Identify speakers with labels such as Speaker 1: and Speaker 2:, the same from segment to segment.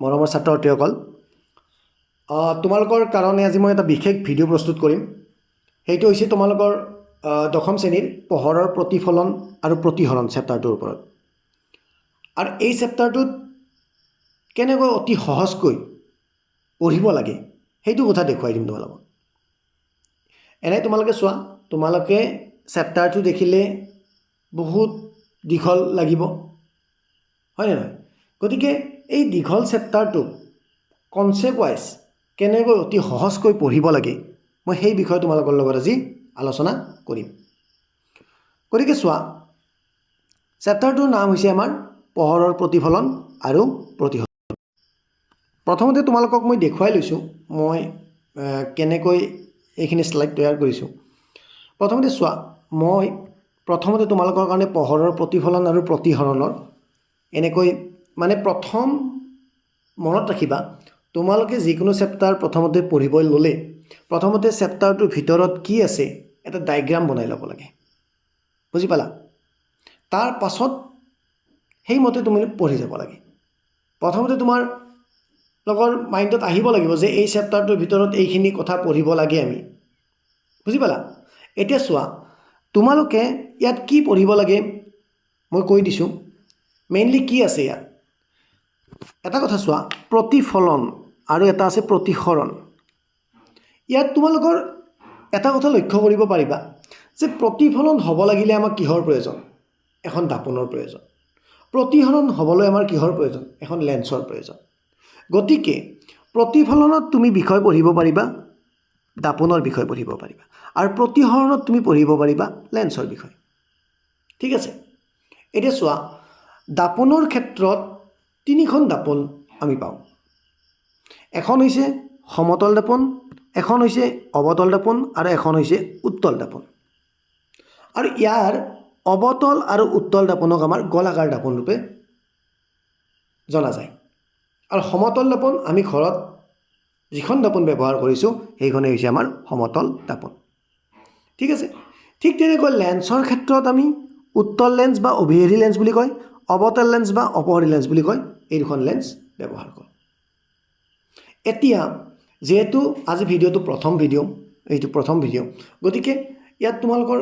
Speaker 1: মৰমৰ ছাত্ৰ ছাত্ৰীসকল, তোমালোকৰ কাৰণে আজি মই এটা বিশেষ ভিডিঅ' প্ৰস্তুত কৰিম। সেইটো হৈছে তোমালোকৰ দশম শ্ৰেণীৰ পোহৰৰ প্ৰতিফলন আৰু প্ৰতিসৰণ চেপ্টাৰটোৰ ওপৰত আৰু এই চেপ্টাৰটোত কেনেকৈ অতি সহজকৈ পঢ়িব লাগে, সেইটো কথা দেখুৱাই দিম তোমালোকক। এনেই তোমালোকে চোৱা, তোমালোকে চেপ্টাৰটো দেখিলে বহুত দীঘল লাগিব, হয়নে নহয়? গতিকে এই দীঘল চেপ্টাৰটোক কনচেপ্ট ৱাইজ কেনেকৈ অতি সহজকৈ পঢ়িব লাগে, মই সেই বিষয়ে তোমালোকৰ লগত আজি আলোচনা কৰিম। গতিকে চোৱা, চেপ্টাৰটোৰ নাম হৈছে আমাৰ পোহৰৰ প্ৰতিফলন আৰু প্ৰতিসৰণ। প্ৰথমতে তোমালোকক মই দেখুৱাই লৈছোঁ মই কেনেকৈ এইখিনি শ্লাইড তৈয়াৰ কৰিছোঁ। প্ৰথমতে চোৱা, মই প্ৰথমতে তোমালোকৰ কাৰণে পোহৰৰ প্ৰতিফলন আৰু প্ৰতিসৰণৰ এনেকৈ, মানে প্ৰথম মনত ৰাখিবা, তোমালোকে যিকোনো চেপ্টাৰ প্ৰথমতে পঢ়িব ল'লে প্ৰথমতে চেপ্টাৰটোৰ ভিতৰত কি আছে এটা ডায়েগ্ৰাম বনাই ল'ব লাগে, বুজি পালা? তাৰ পাছত সেইমতে তুমি পঢ়ি যাব লাগে। প্ৰথমতে তোমাৰ লগৰ মাইণ্ডত আহিব লাগিব যে এই চেপ্টাৰটোৰ ভিতৰত এইখিনি কথা পঢ়িব লাগে আমি, বুজি পালা? এতিয়া চোৱা, তোমালোকে ইয়াত কি পঢ়িব লাগে মই কৈ দিছোঁ। মেইনলি কি আছে ইয়াত, এটা কথা চোৱা, প্ৰতিফলন আৰু এটা আছে প্ৰতিসৰণ। ইয়াত তোমালোকৰ এটা কথা লক্ষ্য কৰিব পাৰিবা যে প্ৰতিফলন হ'ব লাগিলে আমাক কিহৰ প্ৰয়োজন? এখন দাপোনৰ প্ৰয়োজন। প্ৰতিসৰণ হ'বলৈ আমাৰ কিহৰ প্ৰয়োজন? এখন লেন্সৰ প্ৰয়োজন। গতিকে প্ৰতিফলনত তুমি বিষয় পঢ়িব পাৰিবা, দাপোনৰ বিষয় পঢ়িব পাৰিবা আৰু প্ৰতিসৰণত তুমি পঢ়িব পাৰিবা লেন্সৰ বিষয়। ঠিক আছে? এতিয়া চোৱা, দাপোনৰ ক্ষেত্ৰত তিনিখন দাপোন আমি পাওঁ। এখন হৈছে সমতল দাপোন, এখন হৈছে অৱতল দাপোন আৰু এখন হৈছে উত্তল দাপোন। আৰু ইয়াৰ অৱতল আৰু উত্তল দাপোনক আমাৰ গোলাকাৰ দাপোন ৰূপে জনা যায়। আৰু সমতল দাপোন, আমি ঘৰত যিখন দাপোন ব্যৱহাৰ কৰিছোঁ, সেইখনেই হৈছে আমাৰ সমতল দাপোন। ঠিক আছে? ঠিক তেনেকৈ লেন্সৰ ক্ষেত্ৰত আমি উত্তল লেন্স বা অভিসাৰী লেন্স বুলি কয়, অৱতল লেন্স বা অপসাৰী লেন্স বুলি কয়, এই দুখন লেন্স ব্যৱহাৰ কৰোঁ। এতিয়া যিহেতু আজি ভিডিঅ'টো প্ৰথম ভিডিঅ', এইটো প্ৰথম ভিডিঅ', গতিকে ইয়াত তোমালোকৰ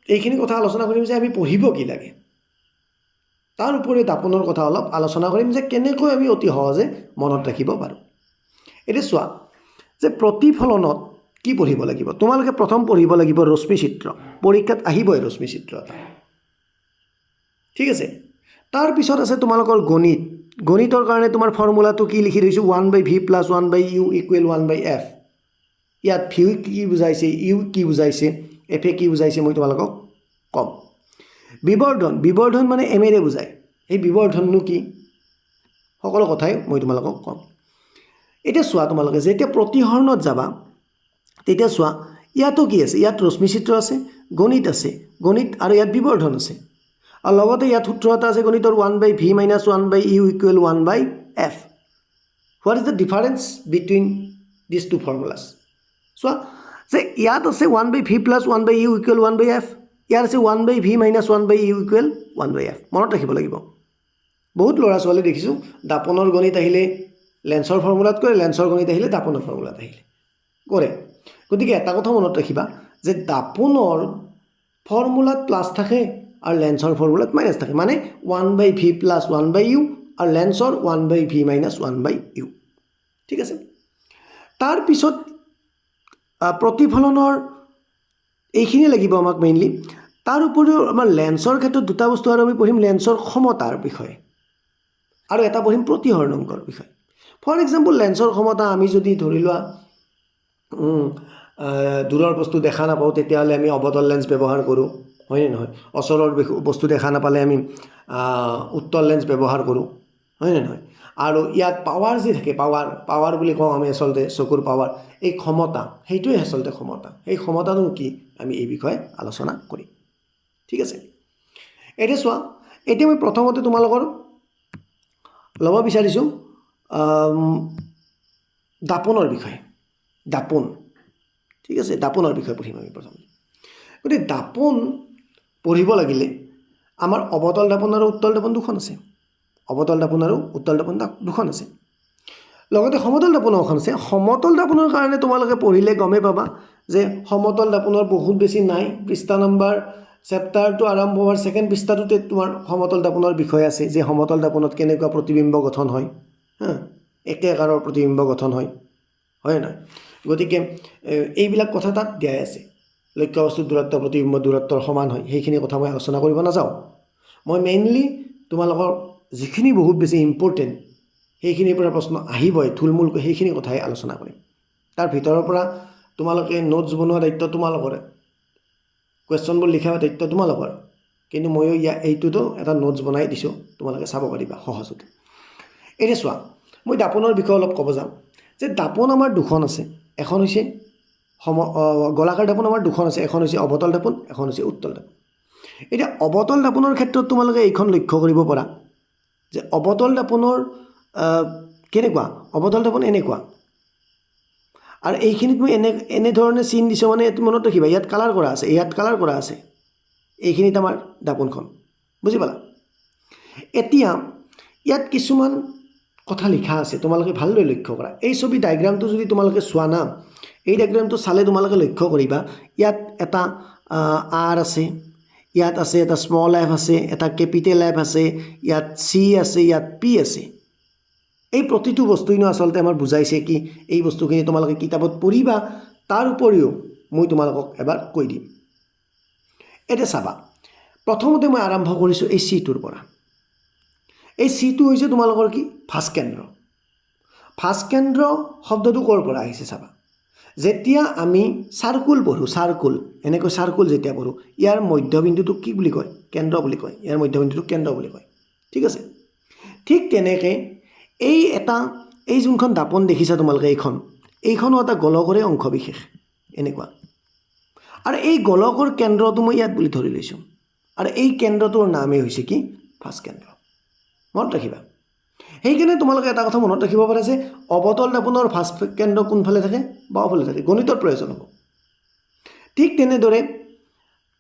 Speaker 1: এইখিনি কথা আলোচনা কৰিম যে আমি পঢ়িব কি লাগে। তাৰ উপৰি দাপোনৰ কথা অলপ আলোচনা কৰিম যে কেনেকৈ আমি অতি সহজে মনত ৰাখিব পাৰোঁ। এতিয়া চোৱা যে প্ৰতিফলনত কি পঢ়িব লাগিব। তোমালোকে প্ৰথম পঢ়িব লাগিব ৰশ্মি চিত্ৰ। পৰীক্ষাত আহিবই ৰশ্মি চিত্ৰ এটা, ঠিক আছে? তাৰপিছত আছে তোমালোকৰ গণিত। গণিতৰ কাৰণে তোমাৰ ফৰ্মুলাটো কি লিখি থৈছোঁ? One by V plus one by U equal one by F. ইয়াত ভি কি বুজাইছে, ইউ কি বুজাইছে, এফে কি বুজাইছে, মই তোমালোকক ক'ম। বিবৰ্ধন, বিবৰ্ধন মানে এমেৰে বুজায়। এই বিবৰ্ধননো কি, সকলো কথাই মই তোমালোকক ক'ম। এতিয়া চোৱা, তোমালোকে যেতিয়া প্ৰতিসৰণত যাবা, তেতিয়া চোৱা ইয়াতো কি আছে। ইয়াত ৰশ্মি চিত্ৰ আছে, গণিত আছে, গণিত আৰু ইয়াত বিবৰ্ধন আছে আৰু লগতে ইয়াত সূত্ৰ এটা আছে গণিতৰ, one by V minus one by U equal one by F. What is the difference between these two formulas? চোৱা যে ইয়াত আছে one by V plus one by U equal one by F, ইয়াত আছে one by V minus one by U equal one by F. মনত ৰাখিব লাগিব। বহুত ল'ৰা ছোৱালী দেখিছোঁ, দাপোনৰ গণিত আহিলে লেন্সৰ ফৰ্মুলাত কৰে, লেন্সৰ গণিত আহিলে দাপোনৰ ফৰ্মুলাত আহিলে কৰে। গতিকে এটা কথা মনত ৰাখিবা যে দাপোনৰ ফৰ্মুলাত প্লাছ থাকে আৰু লেন্সৰ ফৰ্মুলাত মাইনাছ থাকে, মানে one by V plus one by U আৰু লেন্সৰ one by V minus one by U। ঠিক আছে? তাৰপিছত প্ৰতিফলনৰ এইখিনি লাগিব আমাক মেইনলি। তাৰ উপৰিও আমাৰ লেন্সৰ ক্ষেত্ৰত দুটা বস্তু আৰু আমি পঢ়িম, লেন্সৰ ক্ষমতাৰ বিষয়ে আৰু এটা পঢ়িম প্ৰতিসৰণ অংকৰ বিষয়ে। ফৰ এক্সাম্পল, লেন্সৰ ক্ষমতা, আমি যদি ধৰি লোৱা দূৰৰ বস্তু দেখা নাপাওঁ, তেতিয়াহ'লে আমি অৱতল লেন্স ব্যৱহাৰ কৰোঁ, হয়নে নহয়? ওচৰৰ বস্তু দেখা নাপালে আমি উত্তল লেন্স ব্যৱহাৰ কৰোঁ, হয়নে নহয়? আৰু ইয়াত পাৱাৰ যি থাকে, পাৱাৰ, পাৱাৰ বুলি কওঁ আমি আচলতে চকুৰ পাৱাৰ, এই ক্ষমতা, সেইটোৱে আচলতে ক্ষমতা। সেই ক্ষমতাটো কি, আমি এই বিষয়ে আলোচনা কৰিম। ঠিক আছে? এতিয়া চোৱা, এতিয়া মই প্ৰথমতে তোমালোকৰ ল'ব বিচাৰিছোঁ দাপোনৰ বিষয়ে। দাপোন, ঠিক আছে? দাপোনৰ বিষয়ে পঢ়িম আমি প্ৰথমতে। গতিকে দাপোন পঢ়িব লাগিলে আমাৰ অৱতল দাপোন আৰু উত্তল দাপোন দুখন আছে। অৱতল দাপোন আৰু উত্তল দাপোন দুখন আছে। লগতে সমতল দাপোনো এখন আছে। সমতল দাপোনৰ কাৰণে তোমালোকে পঢ়িলে গমেই পাবা যে সমতল দাপোনৰ বহুত বেছি নাই। পৃষ্ঠা নম্বৰ, চেপ্টাৰটো আৰম্ভ হোৱাৰ ছেকেণ্ড পৃষ্ঠাটোতে তোমাৰ সমতল দাপোনৰ বিষয়ে আছে যে সমতল দাপোনত কেনেকুৱা প্ৰতিবিম্ব গঠন হয়, হা, একে আকাৰৰ প্ৰতিবিম্ব গঠন হয়, হয় নহয়? গতিকে এইবিলাক কথা তাত দিয়াই আছে। লক্ষ্যবস্তুৰ দূৰত্ব প্ৰতিবিম্ব দূৰত্বৰ সমান হয়, সেইখিনি কথা মই আলোচনা কৰিব নাযাওঁ। মই মেইনলি তোমালোকৰ যিখিনি বহুত বেছি ইম্পৰ্টেণ্ট, সেইখিনিৰ পৰা প্ৰশ্ন আহিবই থুলমূলকৈ, সেইখিনি কথাই আলোচনা কৰিম। তাৰ ভিতৰৰ পৰা তোমালোকে নোটছ বনোৱা দায়িত্ব তোমালোকৰে, কুৱেশ্যনবোৰ লিখা দায়িত্ব তোমালোকৰ, কিন্তু ময়ো এইটোতো এটা নোটছ বনাই দিছোঁ, তোমালোকে চাব পাৰিবা সহজতে। এতিয়া চোৱা, মই দাপোনৰ বিষয়ে অলপ ক'ব যাম যে দাপোন আমাৰ দুখন আছে। এখন হৈছে গোলাকাৰ দাপোন আমাৰ দুখন আছে, এখন হৈছে অৱতল দাপোন, এখন হৈছে উত্তল দাপোন। এতিয়া অৱতল দাপোনৰ ক্ষেত্ৰত তোমালোকে এইখন লক্ষ্য কৰিব পাৰা যে অৱতল দাপোনৰ কেনেকুৱা। অৱতল দাপোন এনেকুৱা আৰু এইখিনিত মই এনেধৰণে চিন দিছোঁ, মানে এইটো মনত ৰাখিবা, ইয়াত কালাৰ কৰা আছে, ইয়াত কালাৰ কৰা আছে, এইখিনিত আমাৰ দাপোনখন, বুজি পালা? এতিয়া ইয়াত কিছুমান কথা লিখা আছে, তোমালোকে ভালদৰে লক্ষ্য কৰা। এই ছবি ডায়েগ্ৰামটো যদি তোমালোকে চোৱা না, এই ডায়েগ্ৰামটো চালে তোমালোকে লক্ষ্য কৰিবা ইয়াত এটা আৰ আছে, ইয়াত আছে এটা স্মল এফ আছে, এটা কেপিটেল এফ আছে, ইয়াত চি আছে, ইয়াত পি আছে। এই প্ৰতিটো বস্তুইনো আচলতে আমাৰ বুজাইছে কি, এই বস্তুখিনি তোমালোকে কিতাপত পঢ়িবা, তাৰ উপৰিও মই তোমালোকক এবাৰ কৈ দিম। এতিয়া চাবা, প্ৰথমতে মই আৰম্ভ কৰিছোঁ এই চিটোৰ পৰা। এই চিটো হৈছে তোমালোকৰ কি? ভাঁজ কেন্দ্ৰ। ভাঁজ কেন্দ্ৰ শব্দটো ক'ৰ পৰা আহিছে চাবা। যেতিয়া আমি চাৰ্কুল পঢ়োঁ, চাৰ্কুল এনেকৈ চাৰ্কুল যেতিয়া পঢ়োঁ, ইয়াৰ মধ্যবিন্দুটোক কি বুলি কয়? কেন্দ্ৰ বুলি কয়। ইয়াৰ মধ্যবিন্দুটোক কেন্দ্ৰ বুলি কয়, ঠিক আছে? ঠিক তেনেকৈ এই এটা, এই যোনখন দাপোন দেখিছা তোমালোকে, এইখনো এটা গোলকৰে অংশ বিশেষ এনেকুৱা। আৰু এই গোলকৰ কেন্দ্ৰটো মই ইয়াত বুলি ধৰি লৈছোঁ আৰু এই কেন্দ্ৰটোৰ নামেই হৈছে কি? ভাঁজ কেন্দ্ৰ। মনত ৰাখিবা। সেইকাৰণে তোমালোকে এটা কথা মনত ৰাখিব পাৰা যে অৱতল দাপোনৰ ভাঁজ কেন্দ্ৰ কোনফালে থাকে? বাওঁফালে থাকে। গণিতৰ প্ৰয়োজন হ'ব। ঠিক তেনেদৰে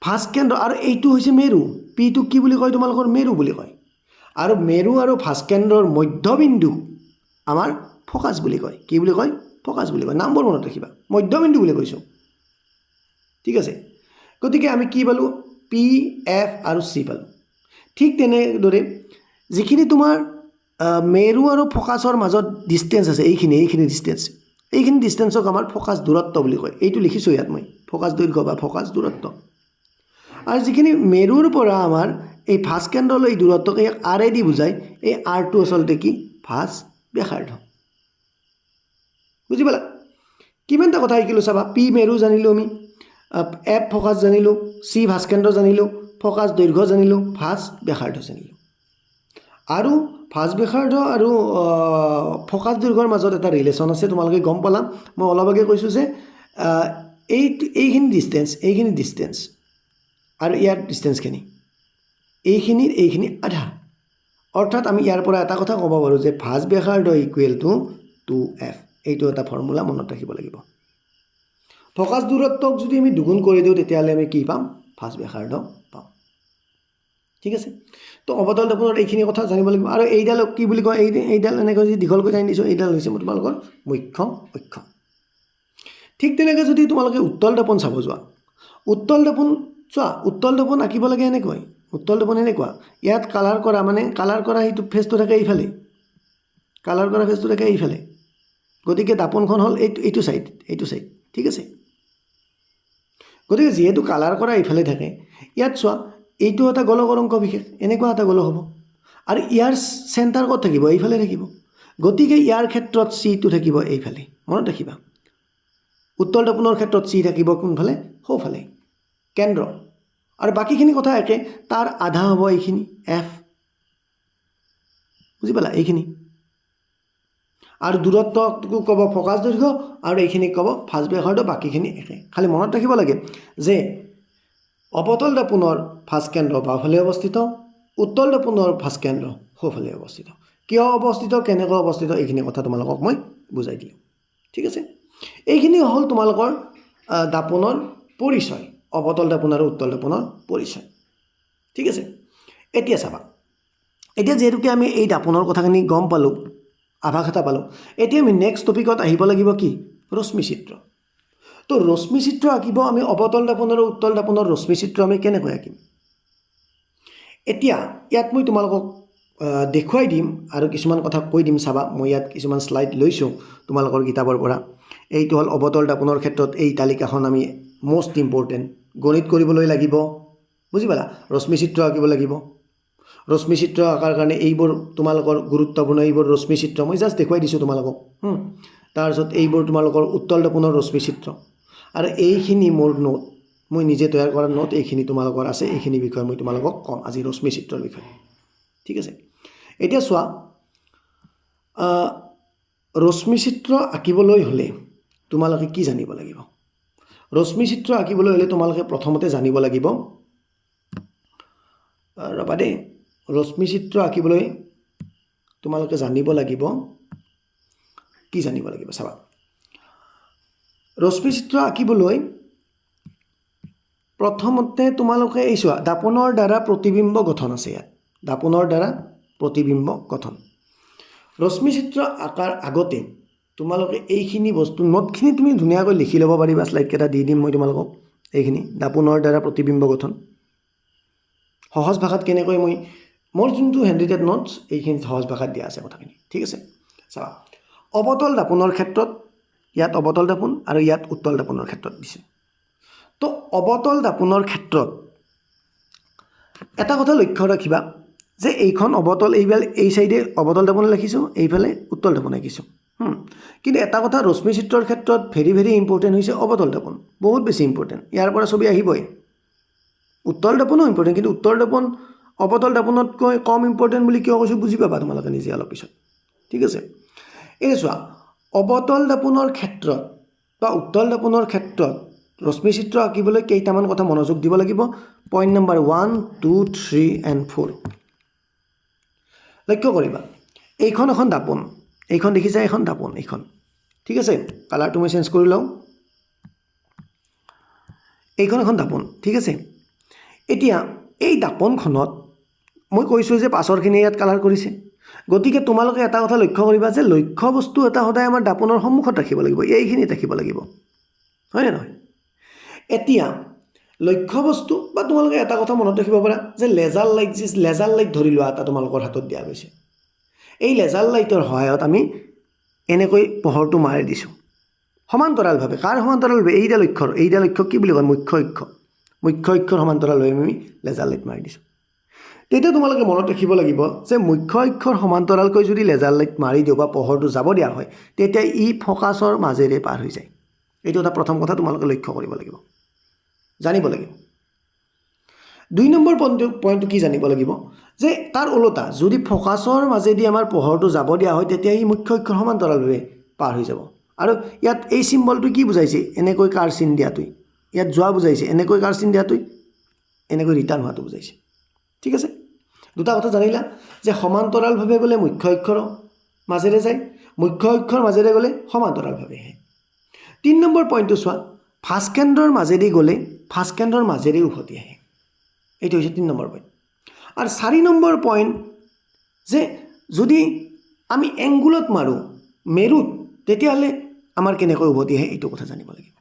Speaker 1: ভাঁজ কেন্দ্ৰ আৰু এইটো হৈছে মেৰু। পিটোক কি বুলি কয় তোমালোকৰ? মেৰু বুলি কয়। আৰু মেৰু আৰু ভাঁজ কেন্দ্ৰৰ মধ্যবিন্দুক আমাৰ ফকাছ বুলি কয়। কি বুলি কয়? ফকাছ বুলি কয়। নামবোৰ মনত ৰাখিবা, মধ্যবিন্দু বুলি কৈছোঁ, ঠিক আছে? গতিকে আমি কি পালোঁ? পি, এফ আৰু চি পালোঁ। ঠিক তেনেদৰে যিখিনি তোমাৰ মেৰু আৰু ফকাছৰ মাজত ডিষ্টেঞ্চ আছে, এইখিনি ডিষ্টেঞ্চ, এইখিনি ডিষ্টেঞ্চক আমাৰ ফকাছ দূৰত্ব বুলি কয়। এইটো লিখিছোঁ ইয়াত মই, ফকাছ দৈৰ্ঘ্য বা ফকাছ দূৰত্ব। আৰু যিখিনি মেৰুৰ পৰা আমাৰ এই ভাঁজ কেন্দ্ৰলৈ এই দূৰত্বক এই আৰ দি বুজায়, এই আৰটো আচলতে কি? ভাঁজ ব্যাসাৰ্ধ। বুজি পালা? কিমানটা কথা শিকিলোঁ চাবা। পি মেৰু জানিলোঁ আমি, এফ ফকাছ জানিলোঁ, চি ভাঁজ কেন্দ্ৰ জানিলোঁ, ফকাছ দৈৰ্ঘ্য জানিলোঁ, ভাঁজ ব্যাসাৰ্ধ জানিলোঁ। আৰু ভাঁজ ব্যাসাৰ্ধ আৰু ফকাছ দৈৰ্ঘ্যৰ মাজত এটা ৰিলেশ্যন আছে, তোমালোকে গম পালা। মই অলপ আগে কৈছোঁ যে এইখিনি ডিষ্টেঞ্চ আৰু ইয়াৰ ডিষ্টেঞ্চখিনি, এইখিনিৰ এইখিনি আধা। অৰ্থাৎ আমি ইয়াৰ পৰা এটা কথা ক'ব পাৰোঁ যে ভাঁজ ব্যাসাৰ্ধ ইকুৱেল টু 2F। এইটো এটা ফৰ্মুলা মনত ৰাখিব লাগিব। ফকাছ দূৰত্বক যদি আমি দুগুণ কৰি দিওঁ, তেতিয়াহ'লে আমি কি পাম? ভাঁজ ব্যাসাৰ্ধ পাম, ঠিক আছে? তো অৱতল দাপোনৰ এইখিনি কথা জানিব লাগিব। আৰু এইডালক কি বুলি কয়? এইডাল এনেকৈ যদি দীঘলকৈ টানি দিছোঁ, এইডাল হৈছে তোমালোকৰ মুখ্য অক্ষ। ঠিক তেনেকৈ যদি তোমালোকে উত্তল দাপোন চাব যোৱা, উত্তল দাপোন চোৱা, উত্তল দাপোন আঁকিব লাগে এনেকৈ। উত্তল দাপোন এনেকুৱা। ইয়াত কালাৰ কৰা, মানে কালাৰ কৰা সেইটো ফেচটো থাকে এইফালে, কালাৰ কৰা ফেচটো থাকে এইফালে। গতিকে দাপোনখন হ'ল এইটো ছাইড, এইটো ছাইড, ঠিক আছে? গতিকে যিহেতু কালাৰ কৰা এইফালে থাকে, ইয়াত চোৱা, এইটো এটা গোলকৰ অংশ বিশেষ, এনেকুৱা এটা গোলক হ'ব। আৰু ইয়াৰ চেণ্টাৰ ক'ত থাকিব? এইফালে থাকিব। গতিকে ইয়াৰ ক্ষেত্ৰত চিটো থাকিব এইফালে। মনত ৰাখিবা, উত্তল দাপোনৰ ক্ষেত্ৰত চি থাকিব কোনফালে? সোঁফালে, কেন্দ্ৰ। আৰু বাকীখিনি কথা একে। তাৰ আধা হ'ব এইখিনি এফ, বুজি পালা? এইখিনি আৰু দূৰত্বটো ক'ব ফকাছ দৈৰ্ঘ্য আৰু এইখিনিক ক'ব ভাঁজ ব্যাসাৰ্ধ। বাকীখিনি একে। খালি মনত ৰাখিব লাগে যে অৱতল দাপোনৰ ভাঁজ কেন্দ্ৰ বাওঁফালে অৱস্থিত, উত্তল দাপোনৰ ভাঁজ কেন্দ্ৰ সোঁফালে অৱস্থিত। কিয় অৱস্থিত, কেনেকৈ অৱস্থিত, এইখিনি কথা তোমালোকক মই বুজাই দিলোঁ, ঠিক আছে? এইখিনি হ'ল তোমালোকৰ দাপোনৰ পৰিচয়, অৱতল দাপোন আৰু উত্তল দাপোনৰ পৰিচয়, ঠিক আছে? এতিয়া চাবা, এতিয়া যিহেতুকে আমি এই দাপোনৰ কথাখিনি গম পালোঁ। আভাস এটা পালোঁ। এতিয়া আমি নেক্সট টপিকত আহিব লাগিব কি? ৰশ্মি চিত্ৰ। তো ৰশ্মি চিত্ৰ আঁকিব আমি অৱতল দাপোণ আৰু উত্তল দাপোণৰ ৰশ্মি চিত্ৰ আমি কেনেকৈ আঁকিম? এতিয়া ইয়াত মই তোমালোকক দেখুৱাই দিম আৰু কিছুমান কথা কৈ দিম। চাবা, মই ইয়াত কিছুমান শ্লাইড লৈছোঁ তোমালোকৰ কিতাপৰ পৰা। এইটো হ'ল অৱতল দাপোণৰ ক্ষেত্ৰত এই তালিকাখন আমি মষ্ট ইম্পৰ্টেণ্ট। গণিত কৰিবলৈ লাগিব, বুজি পালা? ৰশ্মি চিত্ৰ আঁকিব লাগিব। ৰশ্মি চিত্ৰ আঁকাৰ কাৰণে এইবোৰ তোমালোকৰ গুৰুত্বপূৰ্ণ। এইবোৰ ৰশ্মি চিত্ৰ মই জাষ্ট দেখুৱাই দিছোঁ তোমালোকক। তাৰপিছত এইবোৰ তোমালোকৰ উত্তল দাপোণৰ ৰশ্মি চিত্ৰ আৰু এইখিনি মোৰ নোট, মই নিজে তৈয়াৰ কৰা নোট। এইখিনি তোমালোকৰ আছে। এইখিনি বিষয়ে মই তোমালোকক ক'ম আজি, ৰশ্মি চিত্ৰৰ বিষয়ে। ঠিক আছে। এতিয়া চোৱা, ৰশ্মি চিত্ৰ আঁকিবলৈ হ'লে তোমালোকে কি জানিব লাগিব? ৰশ্মি চিত্ৰ আঁকিবলৈ হ'লে তোমালোকে প্ৰথমতে জানিব লাগিব, ৰ'বা দেই, ৰশ্মি চিত্ৰ আঁকিবলৈ তোমালোকে জানিব লাগিব, কি জানিব লাগিব চাবা। ৰশ্মি চিত্ৰ আঁকিবলৈ প্ৰথমতে তোমালোকে এই চোৱা, দাপোণৰ দ্বাৰা প্ৰতিবিম্ব গঠন আছে ইয়াত। দাপোণৰ দ্বাৰা প্ৰতিবিম্ব গঠন। ৰশ্মি চিত্ৰ আঁকাৰ আগতে তোমালোকে এইখিনি বস্তু, নোটখিনি তুমি ধুনীয়াকৈ লিখি ল'ব পাৰিবা। শ্লাইডকেইটা দি দিম মই তোমালোকক। এইখিনি দাপোণৰ দ্বাৰা প্ৰতিবিম্ব গঠন সহজ ভাষাত কেনেকৈ মই মোৰ যোনটো হেণ্ড ৰিটেড নোটছ, এইখিনি সহজ ভাষাত দিয়া আছে কথাখিনি। ঠিক আছে। চাবা, অৱতল দাপোণৰ ক্ষেত্ৰত ইয়াত অৱতল দাপোণ আৰু ইয়াত উত্তল দাপোণৰ ক্ষেত্ৰত দিছে। তো অৱতল দাপোণৰ ক্ষেত্ৰত এটা কথা লক্ষ্য ৰাখিবা যে এইখন অৱতল, এইফালে এই চাইডে অৱতল দাপোণ লিখিছোঁ, এইফালে উত্তল দাপোণ আঁকিছোঁ। কিন্তু এটা কথা, ৰশ্মি চিত্ৰৰ ক্ষেত্ৰত ভেৰি ভেৰি ইম্পৰ্টেণ্ট হৈছে অৱতল দাপোণ, বহুত বেছি ইম্পৰ্টেণ্ট। ইয়াৰ পৰা ছবি আহিবই। উত্তল দাপোণো ইম্পৰ্টেণ্ট, কিন্তু উত্তল দাপোণ অৱতল দাপোণতকৈ কম ইম্পৰ্টেণ্ট বুলি কিয় কৈছোঁ বুজি পাবা তোমালোকে নিজে অলপ পিছত। ঠিক আছে। এই চোৱা, অৱতল দাপোণৰ ক্ষেত্ৰত বা উত্তল দাপোণৰ ক্ষেত্ৰত ৰশ্মি চিত্ৰ আঁকিবলৈ কেইটামান কথা মনোযোগ দিব লাগিব। Point number 1, 2, 3 and 4 লক্ষ্য কৰিবা। এইখন এখন দাপোণ। এইখন দেখিছা, এখন দাপোণ এইখন। ঠিক আছে। কালাৰটো মই চেঞ্জ কৰি লওঁ। এইখন এখন দাপোণ। ঠিক আছে। এতিয়া এই দাপোণখনত মই কৈছোঁ যে পাছৰখিনি ইয়াত কালাৰ কৰিছে। গতিকে তোমালোকে এটা কথা লক্ষ্য কৰিবা যে লক্ষ্য বস্তু এটা সদায় আমাৰ দাপোণৰ সন্মুখত ৰাখিব লাগিব, এইখিনিত ৰাখিব লাগিব, হয়নে নহয়? এতিয়া লক্ষ্য বস্তু বা তোমালোকে এটা কথা মনত ৰাখিব পাৰা যে লেজাৰ লাইট, যি লেজাৰ লাইট ধৰি লোৱা এটা তোমালোকৰ হাতত দিয়া গৈছে, এই লেজাৰ লাইটৰ সহায়ত আমি এনেকৈ পোহৰটো মাৰি দিছোঁ সমান্তৰালভাৱে। কাৰ সমান্তৰালভাৱে? এইটা লক্ষ্যৰ। এইটা লক্ষ্য কি বুলি কয়? মুখ্য অক্ষ। মুখ্য অক্ষৰ সমান্তৰালভাৱে আমি লেজাৰ লাইট মাৰি দিছোঁ। তেতিয়া তোমালোকে মনত ৰাখিব লাগিব যে মুখ্য অক্ষৰ সমান্তৰালকৈ যদি লেজাৰ লাইট মাৰি দিওঁ বা পোহৰটো যাব দিয়া হয়, তেতিয়া ই ফ'কাছৰ মাজেৰে পাৰ হৈ যায়। এইটো এটা প্ৰথম কথা তোমালোকে লক্ষ্য কৰিব লাগিব, জানিব লাগিব। 2 নম্বৰ পইণ্টটো কি জানিব লাগিব যে তাৰ ওলোটা যদি ফ'কাছৰ মাজেদি আমাৰ পোহৰটো যাব দিয়া হয়, তেতিয়া ই মুখ্য অক্ষৰ সমান্তৰালভাৱে পাৰ হৈ যাব। আৰু ইয়াত এই চিম্বলটো কি বুজাইছে? এনেকৈ কাৰ চিন দিয়াটোৱে ইয়াত যোৱা বুজাইছে, এনেকৈ কাৰ চিন দিয়াটোৱে এনেকৈ ৰিটাৰ্ণ হোৱাটো বুজাইছে। ঠিক আছে। দুটা কথা জানিলা যে সমান্তৰালভাৱে গ'লে মুখ্য অক্ষৰ মাজেৰে যায়, মুখ্য অক্ষৰ মাজেৰে গ'লে সমান্তৰালভাৱে আহে। 3 নম্বৰ পইণ্টটো চোৱা, ভাঁজ কেন্দ্ৰৰ মাজেদি গ'লে ভাঁজ কেন্দ্ৰৰ মাজেৰে উভতি আহে। এইটো হৈছে 3 নম্বৰ পইণ্ট। আৰু 4 নম্বৰ পইণ্ট যে যদি আমি এংগুলত মাৰোঁ, মেৰুত, তেতিয়াহ'লে আমাৰ কেনেকৈ উভতি আহে, এইটো কথা জানিব লাগিব।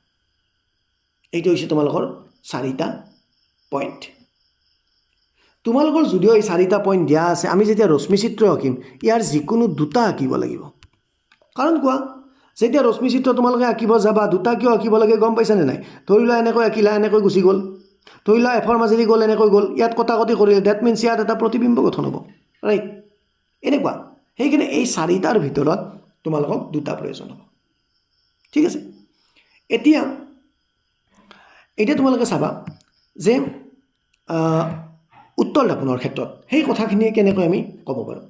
Speaker 1: এইটো হৈছে তোমালোকৰ চাৰিটা পইণ্ট। তোমালোকৰ যদিও এই চাৰিটা পইণ্ট দিয়া আছে, আমি যেতিয়া ৰশ্মি চিত্ৰ আঁকিম, ইয়াৰ যিকোনো দুটা আঁকিব লাগিব। কাৰণ কোৱা, যেতিয়া ৰশ্মি চিত্ৰ তোমালোকে আঁকিব যাবা, দুটা কিয় আঁকিব লাগে গম পাইছানে নাই? ধৰি লোৱা এনেকৈ আঁকিলা, এনেকৈ গুচি গ'ল। ধৰি লোৱা এফৰ মাজেদি গ'ল, এনেকৈ গ'ল, ইয়াত কটাকটি কৰিলে, that means ইয়াত এটা প্ৰতিবিম্ব গঠন হ'ব, ৰাইট? এনেকুৱা। সেইকাৰণে এই চাৰিটাৰ ভিতৰত তোমালোকক দুটা প্ৰয়োজন হ'ব। ঠিক আছে। এতিয়া এতিয়া তোমালোকে চাবা যে উত্তল দাপোণৰ ক্ষেত্ৰত সেই কথাখিনিয়ে কেনেকৈ আমি ক'ব পাৰোঁ।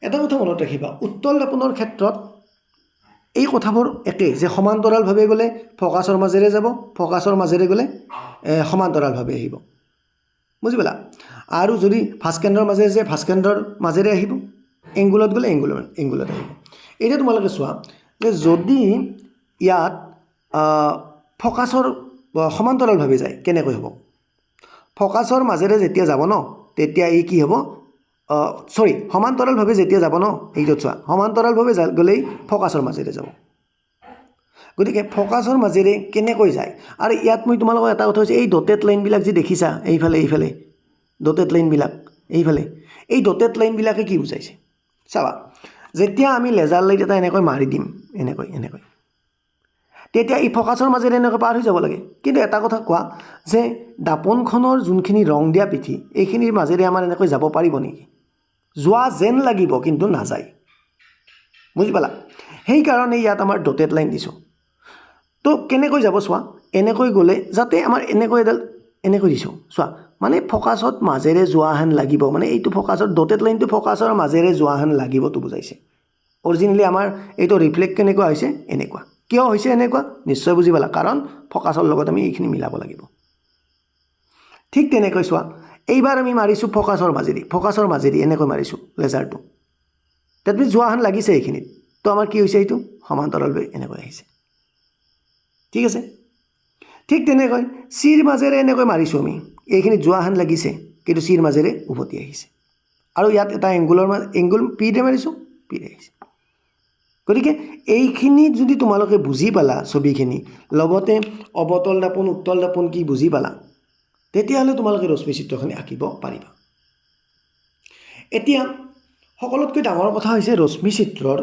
Speaker 1: এটা কথা মনত ৰাখিবা, উত্তল দাপোণৰ ক্ষেত্ৰত এই কথাবোৰ একেই যে সমান্তৰালভাৱে গ'লে ফ'কাছৰ মাজেৰে যাব, ফ'কাছৰ মাজেৰে গ'লে সমান্তৰালভাৱে আহিব, বুজি পালা? আৰু যদি ভাঁজ কেন্দ্ৰৰ মাজেৰে যায়, ভাঁজ কেন্দ্ৰৰ মাজেৰে আহিব। এংগুলত গ'লে এংগুলত আহিব। এতিয়া তোমালোকে চোৱা যে যদি ইয়াত ফ'কাছৰ সমান্তৰালভাৱে যায়, কেনেকৈ হ'ব? ফ'কাছৰ মাজেৰে যেতিয়া যাব ন, তেতিয়া ই কি হ'ব? চৰি, সমান্তৰালভাৱে যেতিয়া যাব ন, এইটোত চোৱা, সমান্তৰালভাৱে গ'লেই ফ'কাছৰ মাজেৰে যাব। গতিকে ফ'কাছৰ মাজেৰে কেনেকৈ যায়? আৰু ইয়াত মই তোমালোকক এটা কথা হৈছে, এই ডটেড লাইনবিলাক যে দেখিছা, এইফালে এইফালে ডটেড লাইনবিলাক, এইফালে এই ডটেড লাইনবিলাকে কি বুজাইছে চাবা। যেতিয়া আমি লেজাৰ লাইট এটা এনেকৈ মাৰি দিম, এনেকৈ এনেকৈ, তেতিয়া এই ফ'কাছৰ মাজেৰে এনেকৈ পাৰ হৈ যাব লাগে। কিন্তু এটা কথা কোৱা যে দাপোনখনৰ যোনখিনি ৰং দিয়া পিঠি, এইখিনিৰ মাজেৰে আমাৰ এনেকৈ যাব পাৰিব নেকি? যোৱা যেন লাগিব, কিন্তু নাযায়। বুজি পালা? সেইকাৰণে ইয়াত আমাৰ ডটেড লাইন দিছোঁ। তো কেনেকৈ যাব চোৱা। এনেকৈ গ'লে যাতে আমাৰ এনেকৈ এডাল এনেকৈ দিছোঁ চোৱা, মানে ফ'কাছত মাজেৰে যোৱা হেন লাগিব। মানে এইটো ফ'কাছৰ ডটেড লাইনটো ফ'কাছৰ মাজেৰে যোৱা হেন লাগিবতো বুজাইছে। অৰিজিনেলি আমাৰ এইটো ৰিফ্লেক্ট কেনেকুৱা হৈছে? এনেকুৱা। কিয় হৈছে এনেকুৱা? নিশ্চয় বুজি পালা, কাৰণ ফ'কাছৰ লগত আমি এইখিনি মিলাব লাগিব। ঠিক তেনেকৈ চোৱা, এইবাৰ আমি মাৰিছোঁ ফ'কাছৰ মাজেদি এনেকৈ মাৰিছোঁ লেজাৰটো। That means যোৱা হেন লাগিছে এইখিনিত। তো আমাৰ কি হৈছে? এইটো সমান্তৰালভাৱে এনেকৈ আহিছে। ঠিক আছে। ঠিক তেনেকৈ চিৰ মাজেৰে এনেকৈ মাৰিছোঁ আমি, এইখিনিত যোৱা হেন লাগিছে, কিন্তু চিৰ মাজেৰে উভতি আহিছে। আৰু ইয়াত এটা এংগুল পিৰে মাৰিছোঁ, পিৰে আহিছে। গতিকে এইখিনি যদি তোমালোকে বুজি পালা ছবিখিনি, লগতে অৱতল দাপোন, উত্তল দাপোন কি বুজি পালা, তেতিয়াহ'লে তোমালোকে ৰশ্মি চিত্ৰখিনি আঁকিব পাৰিবা। এতিয়া সকলোতকৈ ডাঙৰ কথা হৈছে, ৰশ্মি চিত্ৰৰ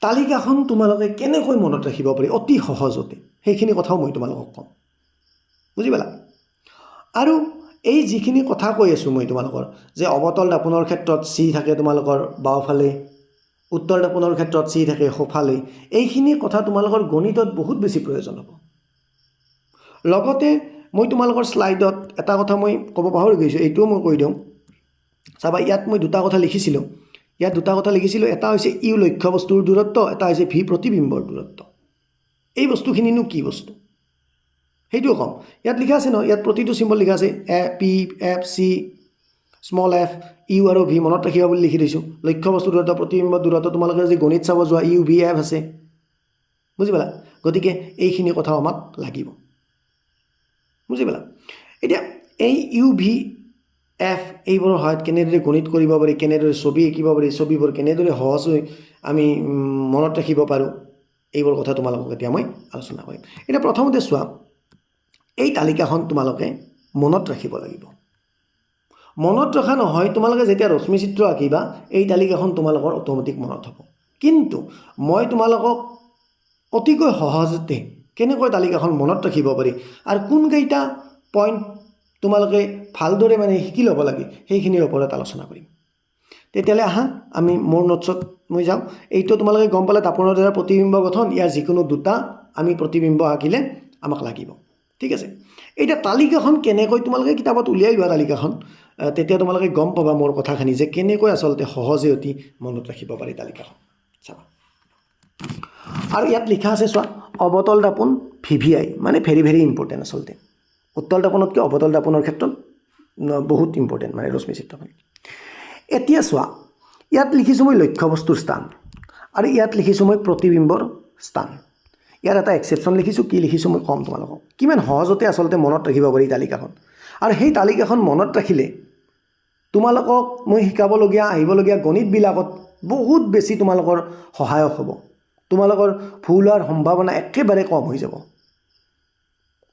Speaker 1: তালিকাখন তোমালোকে কেনেকৈ মনত ৰাখিব পাৰি অতি সহজতে, সেইখিনি কথাও মই তোমালোকক ক'ম। বুজি পালা? আৰু এই যিখিনি কথা কৈ আছোঁ মই তোমালোকৰ যে অৱতল দাপোনৰ ক্ষেত্ৰত চি থাকে তোমালোকৰ বাওঁফালে, উত্তল দাপোনৰ ক্ষেত্ৰত চি থাকে সোঁফালে, এইখিনি কথা তোমালোকৰ গণিতত বহুত বেছি প্ৰয়োজন হ'ব। লগতে মই তোমালোকৰ শ্লাইডত এটা কথা মই ক'ব পাহৰি গৈছোঁ, এইটোও মই কৈ দিওঁ। চাবা, ইয়াত মই দুটা কথা লিখিছিলোঁ। ইয়াত দুটা কথা লিখিছিলোঁ। এটা হৈছে ইউ লক্ষ্যবস্তুৰ দূৰত্ব, এটা হৈছে ভি প্ৰতিবিম্বৰ দূৰত্ব। এই বস্তুখিনিনো কি বস্তু, সেইটোও ক'ম। ইয়াত লিখা আছে ন, ইয়াত প্ৰতিটো চিম্বল লিখা আছে, A P F C small f, U আৰু ভি মনত ৰাখিবা বুলি লিখি দিছোঁ। লক্ষ্যবস্তুৰ দূৰত্ব, প্ৰতিবিম্বৰ দূৰত্ব, তোমালোকে যদি গণিত চাব যোৱা, ইউ ভি এফ আছে। বুজি পালা? গতিকে এইখিনি কথাও আমাক লাগিব। বুজি পালা? এতিয়া এই ইউ ভি এফ এইবোৰৰ সহায়ত কেনেদৰে গণিত কৰিব পাৰি, কেনেদৰে ছবি আঁকিব পাৰি, ছবিবোৰ কেনেদৰে সহজ হৈ আমি মনত ৰাখিব পাৰোঁ, এইবোৰ কথা তোমালোকক এতিয়া মই আলোচনা কৰিম। এতিয়া প্ৰথমতে চোৱা, এই তালিকাখন তোমালোকে মনত ৰাখিব লাগিব। মনত ৰখা নহয়, তোমালোকে যেতিয়া ৰশ্মি চিত্ৰ আঁকিবা, এই তালিকাখন তোমালোকৰ অট'মেটিক মনত হ'ব। কিন্তু মই তোমালোকক অতিকৈ সহজতে কেনেকৈ তালিকাখন মনত ৰাখিব পাৰি আৰু কোনকেইটা পইণ্ট তোমালোকে ভালদৰে মানে শিকি ল'ব লাগে, সেইখিনিৰ ওপৰত আলোচনা কৰিম। তেতিয়াহ'লে আহা, আমি মোৰ নোটছত মই যাওঁ। এইটো তোমালোকে গম পালে, দাপোনৰ দ্বাৰা প্ৰতিবিম্ব গঠন। ইয়াৰ যিকোনো দুটা আমি প্ৰতিবিম্ব আঁকিলে আমাক লাগিব। ঠিক আছে। এতিয়া তালিকাখন কেনেকৈ, তোমালোকে কিতাপত উলিয়াই লোৱা তালিকাখন, তেতিয়া তোমালোকে গম পাবা মোৰ কথাখিনি যে কেনেকৈ আচলতে সহজে অতি মনত ৰাখিব পাৰি তালিকাখন। চাবা, আৰু ইয়াত লিখা আছে চোৱা, অৱতল দাপোন ভিভিআই, মানে ভেৰি ভেৰি ইম্পৰ্টেণ্ট। আচলতে উত্তল দাপোনতকৈ অৱতল দাপোনৰ ক্ষেত্ৰত বহুত ইম্পৰ্টেণ্ট মানে ৰশ্মি চিত্ৰখন। এতিয়া চোৱা, ইয়াত লিখিছোঁ মই লক্ষ্যবস্তুৰ স্থান আৰু ইয়াত লিখিছোঁ মই প্ৰতিবিম্বৰ স্থান। ইয়াত এটা এক্সেপশ্যন লিখিছোঁ। কি লিখিছোঁ মই ক'ম তোমালোকক, কিমান সহজতে আচলতে মনত ৰাখিব পাৰি তালিকাখন। আৰু সেই তালিকাখন মনত ৰাখিলে তোমালোকক মই শিকাবলগীয়া আহিবলগীয়া গণিতবিলাকত বহুত বেছি তোমালোকৰ সহায়ক হ'ব। তোমালোকৰ ভুল হোৱাৰ সম্ভাৱনা একেবাৰে কম হৈ যাব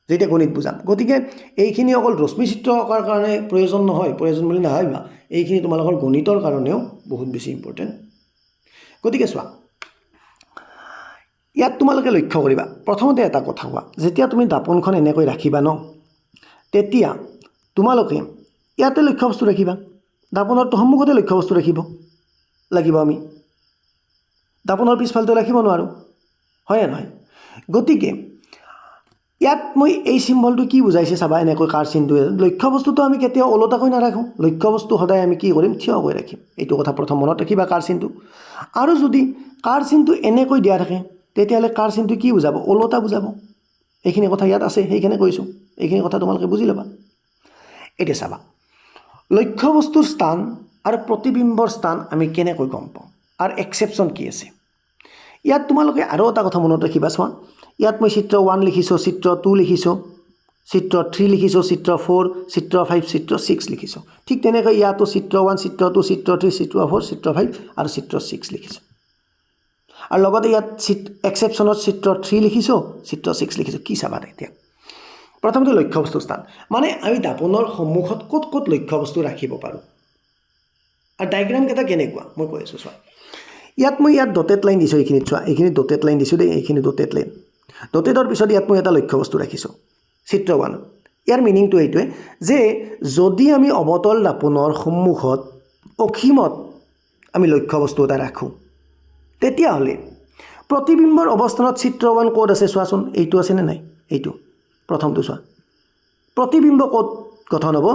Speaker 1: যেতিয়া গণিত বুজাম। গতিকে এইখিনি অকল ৰশ্মি চিত্ৰ অঁকাৰ কাৰণে প্ৰয়োজন নহয়, প্ৰয়োজন বুলি নাভাবিবা। এইখিনি তোমালোকৰ গণিতৰ কাৰণেও বহুত বেছি ইম্পৰ্টেণ্ট। গতিকে চোৱা, ইয়াত তোমালোকে লক্ষ্য কৰিবা। প্ৰথমতে এটা কথা কোৱা, যেতিয়া তুমি দাপোনখন এনেকৈ ৰাখিবা ন, তেতিয়া তোমালোকে ইয়াতে লক্ষ্যবস্তু ৰাখিবা। দাপোনৰটো সন্মুখতে লক্ষ্যবস্তু ৰাখিব লাগিব। আমি দাপোনৰ পিছফালটো ৰাখিব নোৱাৰোঁ, হয়নে নহয়? গতিকে ইয়াত মই এই চিম্বলটো কি বুজাইছে চাবা। এনেকৈ কাৰ চিনটো, লক্ষ্যবস্তুটো আমি কেতিয়াও ওলোটাকৈ নাৰাখোঁ। লক্ষ্যবস্তু সদায় আমি কি কৰিম? থিয়কৈ ৰাখিম। এইটো কথা প্ৰথম মনত ৰাখিবা, কাৰ চিনটো। আৰু যদি কাৰ চিনটো এনেকৈ দিয়া থাকে, তেতিয়াহ'লে কাৰ চিনটো কি বুজাব? ওলোটা বুজাব। এইখিনি কথা ইয়াত আছে, সেইখিনি কৈছোঁ। এইখিনি কথা তোমালোকে বুজি ল'বা। এতিয়া চাবা, লক্ষ্যবস্তুৰ স্থান আৰু প্ৰতিবিম্বৰ স্থান আমি কেনেকৈ গম পাওঁ আৰু এক্সেপশ্যন কি আছে? ইয়াত তোমালোকে আৰু এটা কথা মনত ৰাখিবা। চোৱা, ইয়াত মই চিত্ৰ 1 লিখিছোঁ, চিত্ৰ 2 লিখিছোঁ, চিত্ৰ থ্ৰী লিখিছোঁ, চিত্ৰ ফ'ৰ, চিত্ৰ ফাইভ, চিত্ৰ ছিক্স লিখিছোঁ। ঠিক তেনেকৈ ইয়াতো চিত্ৰ ওৱান, চিত্ৰ টু, চিত্ৰ থ্ৰী, চিত্ৰ ফ'ৰ, চিত্ৰ ফাইভ আৰু চিত্ৰ ছিক্স লিখিছোঁ। আৰু লগতে ইয়াত এক্সেপশ্যনত চিত্ৰ থ্ৰী লিখিছোঁ, চিত্ৰ ছিক্স লিখিছোঁ। কি চাবা এতিয়া? প্ৰথমতে লক্ষ্যবস্তু স্থান, মানে আমি দাপোনৰ সন্মুখত ক'ত ক'ত লক্ষ্যবস্তু ৰাখিব পাৰোঁ আৰু ডায়েগ্ৰামকেইটা কেনেকুৱা মই কৈ আছোঁ, চোৱা। ইয়াত মই ইয়াত ডটেড লাইন দিছোঁ। এইখিনিত চোৱা, এইখিনিত ডটেড লাইন দিছোঁ দেই। এইখিনি ডটেড লাইন। ডটেডৰ পিছত ইয়াত মই এটা লক্ষ্যবস্তু ৰাখিছোঁ চিত্ৰ ওৱানত। ইয়াৰ মিনিংটো এইটোৱে যে যদি আমি অৱতল দাপোনৰ সন্মুখত অসীমত আমি লক্ষ্যবস্তু এটা ৰাখোঁ, তেতিয়াহ'লে প্ৰতিবিম্বৰ অৱস্থানত চিত্ৰ ওৱান ক'ত আছে চোৱাচোন। এইটো আছেনে নাই? এইটো প্ৰথমটো চোৱা। প্ৰতিবিম্ব ক'ত গঠন হ'ব?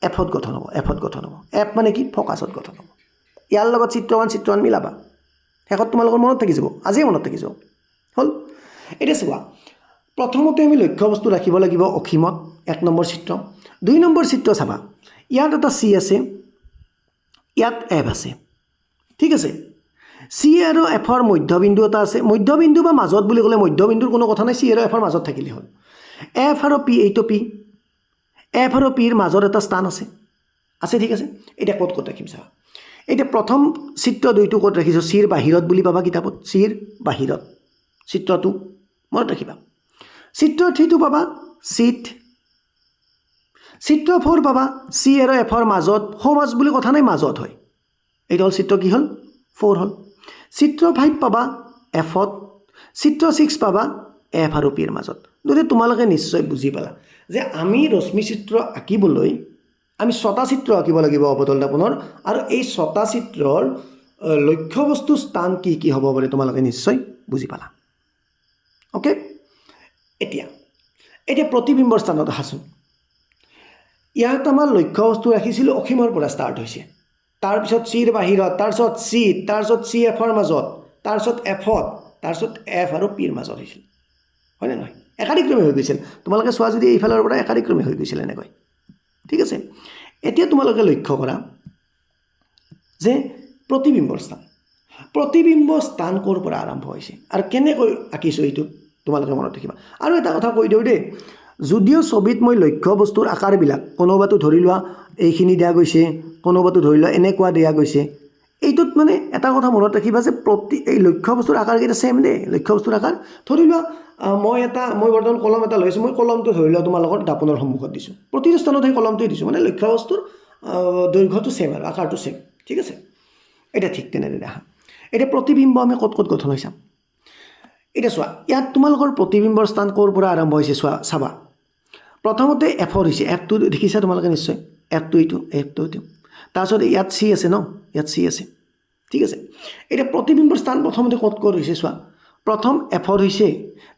Speaker 1: এফত গঠন হ'ব। এফত গঠন হ'ব। এফ মানে কি? ফ'কাছত গঠন হ'ব। ইয়াৰ লগত চিত্ৰ ওৱান, চিত্ৰ ওৱান মিলাবা। শেষত তোমালোকৰ মনত থাকি যাব, আজিয়ে মনত থাকি যাব। হ'ল। এতিয়া চোৱা, প্ৰথমতে আমি লক্ষ্যবস্তু ৰাখিব লাগিব অসীমত, এক নম্বৰ চিত্ৰ। দুই নম্বৰ চিত্ৰ চাবা, ইয়াত এটা চি আছে, ইয়াত এফ আছে, ঠিক আছে? চি আৰু এফৰ মধ্যবিন্দু এটা আছে। মধ্যবিন্দু বা মাজত বুলি ক'লে মধ্যবিন্দুৰ কোনো কথা নাই, চি আৰু এফৰ মাজত থাকিলে হ'ল। এফ আৰু পি, এইটো পি, এফ আৰু পিৰ মাজত এটা স্থান আছে। আছে, ঠিক আছে। এতিয়া ক'ত ক'ত ৰাখিম চাবা। এতিয়া প্ৰথম চিত্ৰ দুইটো ক'ত ৰাখিছোঁ? চিৰ বাহিৰত বুলি পাবা কিতাপত, চিৰ বাহিৰত চিত্ৰটো মনত ৰাখিবা। চিত্ৰ থ্ৰীটো পাবা চিত। চিত্ৰ ফ'ৰ পাবা চি আৰু এফৰ মাজত। সোঁমাজ বুলি কথা নাই, মাজত হয়। এইটো হ'ল চিত্ৰ কি হ'ল? ফ'ৰ হ'ল। চিত্ৰ ফাইভ পাবা এফত। চিত্ৰ ছিক্স পাবা এফ আৰু পিৰ মাজত। গতিকে তোমালোকে নিশ্চয় বুজি পালা যে আমি ৰশ্মি চিত্ৰ আঁকিবলৈ আমি ছটা চিত্ৰ আঁকিব লাগিব অৱতল দাপোনৰ আৰু এই ছটা চিত্ৰৰ লক্ষ্যবস্তু স্থান কি কি হ'ব পাৰে তোমালোকে নিশ্চয় বুজি পালা। অ'কে, এতিয়া এতিয়া প্ৰতিবিম্বৰ স্থানত আহাচোন। ইয়াত আমাৰ লক্ষ্যবস্তু ৰাখিছিলোঁ, অসীমৰ পৰা ষ্টাৰ্ট হৈছে, তাৰপিছত চিৰ বাহিৰত, তাৰপিছত চি, তাৰপিছত চি এফৰ মাজত, তাৰপিছত এফত, তাৰপিছত এফ আৰু পিৰ মাজত হৈছিল, হয়নে নহয়? একাদিক্ৰমে হৈ গৈছিল। তোমালোকে চোৱা যদি, এইফালৰ পৰা একাদিক্ৰমে হৈ গৈছিল এনেকৈ, ঠিক আছে? এতিয়া তোমালোকে লক্ষ্য কৰা যে প্ৰতিবিম্বৰ স্থান, প্ৰতিবিম্ব স্থান ক'ৰ পৰা আৰম্ভ হৈছে আৰু কেনেকৈ আঁকিছোঁ, এইটো তোমালোকে মনত ৰাখিবা। আৰু এটা কথা কৈ দিওঁ দেই, যদিও ছবিত মই লক্ষ্য বস্তুৰ আকাৰবিলাক কোনোবাটো ধৰি লোৱা এইখিনি দিয়া গৈছে, কোনোবাটো ধৰি লোৱা এনেকুৱা দিয়া গৈছে, এইটোত মানে এটা কথা মনত ৰাখিবা যে এই লক্ষ্য বস্তুৰ আকাৰকেইটা ছেইম দেই। লক্ষ্য বস্তুৰ আকাৰ ধৰি লোৱা মই বৰ্তমান কলম এটা লৈছোঁ। মই কলমটো ধৰি লোৱা তোমালোকৰ দাপোনৰ সন্মুখত দিছোঁ। প্ৰতিটো স্থানত সেই কলমটোৱে দিছোঁ, মানে লক্ষ্য বস্তুৰ দৈৰ্ঘ্যটো ছেইম আৰু আকাৰটো ছেইম, ঠিক আছে? এতিয়া ঠিক তেনেদৰে আহা। এতিয়া প্ৰতিবিম্ব আমি ক'ত ক'ত গঠন হৈ চাম। এতিয়া চোৱা, ইয়াত তোমালোকৰ প্ৰতিবিম্বৰ স্থান ক'ৰ পৰা আৰম্ভ হৈছে চোৱা, চাবা। প্ৰথমতে এফৰ হৈছে। এফটো দেখিছা তোমালোকে নিশ্চয়। এফটো এইটো, এফটো এইটো। তাৰপিছত ইয়াত চি আছে ন? ইয়াত চি আছে, ঠিক আছে? এতিয়া প্ৰতিবিম্বৰ স্থান প্ৰথমতে ক'ত ক'ত হৈছে চোৱা। প্ৰথম এফত হৈছে,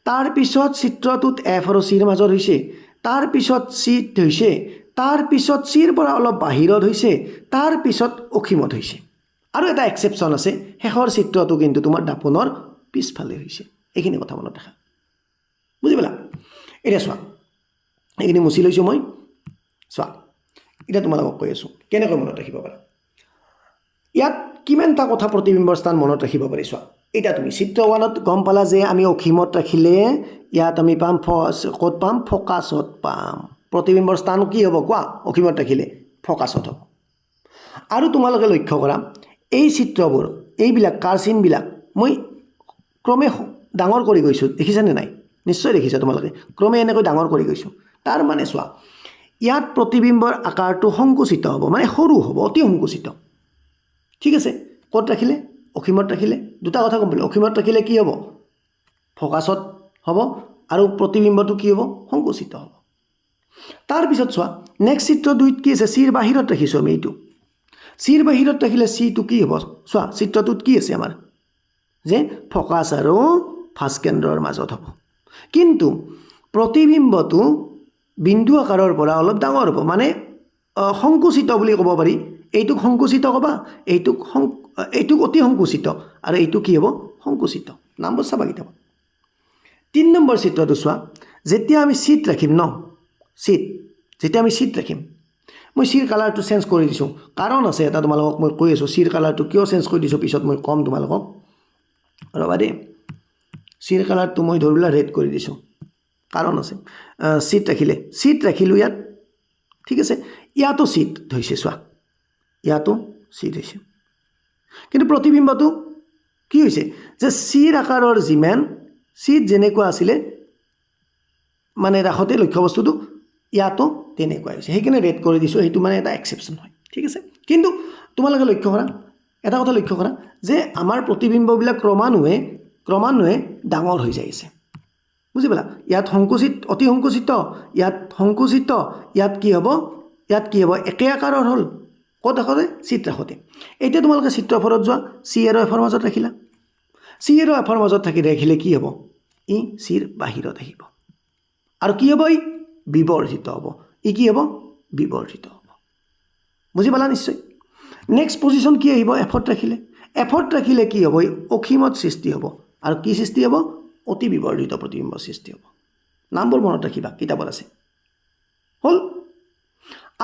Speaker 1: তাৰপিছত চিত্ৰটোত এফ আৰু চিৰ মাজত হৈছে, তাৰপিছত চিত হৈছে, তাৰপিছত চিৰ পৰা অলপ বাহিৰত হৈছে, তাৰপিছত অসীমত হৈছে। আৰু এটা এক্সেপশ্যন আছে, শেষৰ চিত্ৰটো কিন্তু তোমাৰ দাপোনৰ পিছফালে হৈছে। এইখিনি কথা মনত ৰাখা, বুজি পালা? এতিয়া চোৱা, এইখিনি মুচি লৈছোঁ মই। চোৱা, এতিয়া তোমালোকক কৈ আছোঁ কেনেকৈ মনত ৰাখিব পাৰা। ইয়াত কিমানটা কথা প্ৰতিবিম্বৰ স্থান মনত ৰাখিব পাৰি চোৱা। এতিয়া তুমি চিত্ৰ ওৱানত গম পালা যে আমি অসীমত ৰাখিলে ইয়াত আমি পাম ক'ত পাম? ফ'কাছত পাম। প্ৰতিবিম্বৰ স্থান কি হ'ব কোৱা? অসীমত ৰাখিলে ফ'কাছত হ'ব। আৰু তোমালোকে লক্ষ্য কৰা, এই চিত্ৰবোৰ, এইবিলাক কাৰচিনবিলাক মই ক্ৰমে ডাঙৰ কৰি গৈছোঁ, দেখিছানে নাই? নিশ্চয় দেখিছা তোমালোকে। ক্ৰমে এনেকৈ ডাঙৰ কৰি গৈছোঁ। তাৰ মানে চোৱা, ইয়াত প্ৰতিবিম্বৰ আকাৰটো সংকুচিত হ'ব, মানে সৰু হ'ব, অতি সংকুচিত, ঠিক আছে? ক'ত ৰাখিলে? অসীমত ৰাখিলে। দুটা কথা গম পালোঁ। অসীমত ৰাখিলে কি হ'ব? ফ'কাছত হ'ব আৰু প্ৰতিবিম্বটো কি হ'ব? সংকুচিত হ'ব। তাৰপিছত চোৱা, নেক্সট চিত্ৰ দুইত কি আছে? চিৰ বাহিৰত ৰাখিছোঁ আমি এইটো। চিৰ বাহিৰত ৰাখিলে চিটো কি হ'ব চোৱা। চিত্ৰটোত কি আছে আমাৰ যে ফ'কাছ আৰু ভাঁজ কেন্দ্ৰৰ মাজত হ'ব, কিন্তু প্ৰতিবিম্বটো বিন্দু আকাৰৰ পৰা অলপ ডাঙৰ হ'ব, মানে সংকুচিত বুলি ক'ব পাৰি। এইটোক সংকুচিত ক'বা, এইটোক অতি সংকুচিত আৰু এইটো কি হ'ব? সংকুচিত। নামবোৰ চাবা কিতাপত। তিনি নম্বৰ চিত্ৰটো চোৱা, যেতিয়া আমি চিত ৰাখিম ন, চিত যেতিয়া আমি চিত ৰাখিম, মই চিৰ কালাৰটো চেঞ্জ কৰি দিছোঁ। কাৰণ আছে এটা, তোমালোকক মই কৈ আছোঁ চিৰ কালাৰটো কিয় চেঞ্জ কৰি দিছোঁ, পিছত মই ক'ম তোমালোকক, ৰ'বা দেই। চিৰ কালাৰটো মই ধৰি লোৱা ৰেড কৰি দিছোঁ। কাৰণ আছে। চিত ৰাখিলে, চিত ৰাখিলোঁ ইয়াত, ঠিক আছে। ইয়াতো চিত হৈছে, চোৱা, ইয়াতো চিত হৈছে, কিন্তু প্ৰতিবিম্বটো কি হৈছে যে চিৰ আকাৰৰ যিমান চিত যেনেকুৱা আছিলে মানে ৰাসতে লক্ষ্যবস্তুটো ইয়াতো তেনেকুৱা হৈছে, সেইকাৰণে ৰেড কৰি দিছোঁ। সেইটো মানে এটা এক্সেপশ্যন হয়, ঠিক আছে। কিন্তু তোমালোকে লক্ষ্য কৰা, এটা কথা লক্ষ্য কৰা যে আমাৰ প্ৰতিবিম্ববিলাক ক্ৰমান্বয়ে ডাঙৰ হৈ যাই আছে, বুজি পালা? ইয়াত সংকুচিত, অতি সংকুচিত, ইয়াত সংকুচিত, ইয়াত কি হ'ব? ইয়াত কি হ'ব? একে আকাৰৰ হ'ল। ক'ত ৰাখোঁতে? চিত ৰাখোঁতে। এতিয়া তোমালোকে চিত্ৰ ফ'ৰত যোৱা, চি আৰু এফৰ মাজত ৰাখিলা। চি আৰু এফৰ মাজত ৰাখিলে কি হ'ব? ই চিৰ বাহিৰত আহিব আৰু কি হ'ব? ই বিবৰ্ধিত হ'ব। ই কি হ'ব? বিবৰ্ধিত হ'ব। বুজি পালা নিশ্চয়। নেক্সট পজিশ্যন কি আহিব? এফত ৰাখিলে, এফত ৰাখিলে কি হ'ব? ই অসীমত সৃষ্টি হ'ব আৰু কি সৃষ্টি হ'ব? অতি বিবৰ্ধিত প্ৰতিবিম্ব সৃষ্টি হ'ব। নামবোৰ মনত ৰাখিবা, কিতাপত আছে। হ'ল,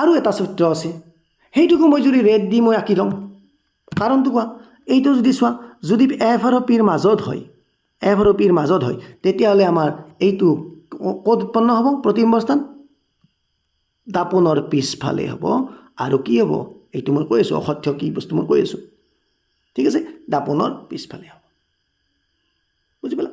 Speaker 1: আৰু এটা চিত্ৰ আছে, সেইটোকো মই যদি ৰেড দি মই আঁকি লওঁ, কাৰণটো কোৱা। এইটো যদি চোৱা, যদি এফ আৰু পিৰ মাজত হয়, এফ আৰু পিৰ মাজত হয়, তেতিয়াহ'লে আমাৰ এইটো ক'ত উৎপন্ন হ'ব? প্ৰতিবিম্ব স্থান দাপোনৰ পিছফালে হ'ব। আৰু কি হ'ব? এইটো মই কৈ আছোঁ, অসত্য কি বস্তু মই কৈ আছোঁ, ঠিক আছে। দাপোনৰ পিছফালে হ'ব, বুজি পালা?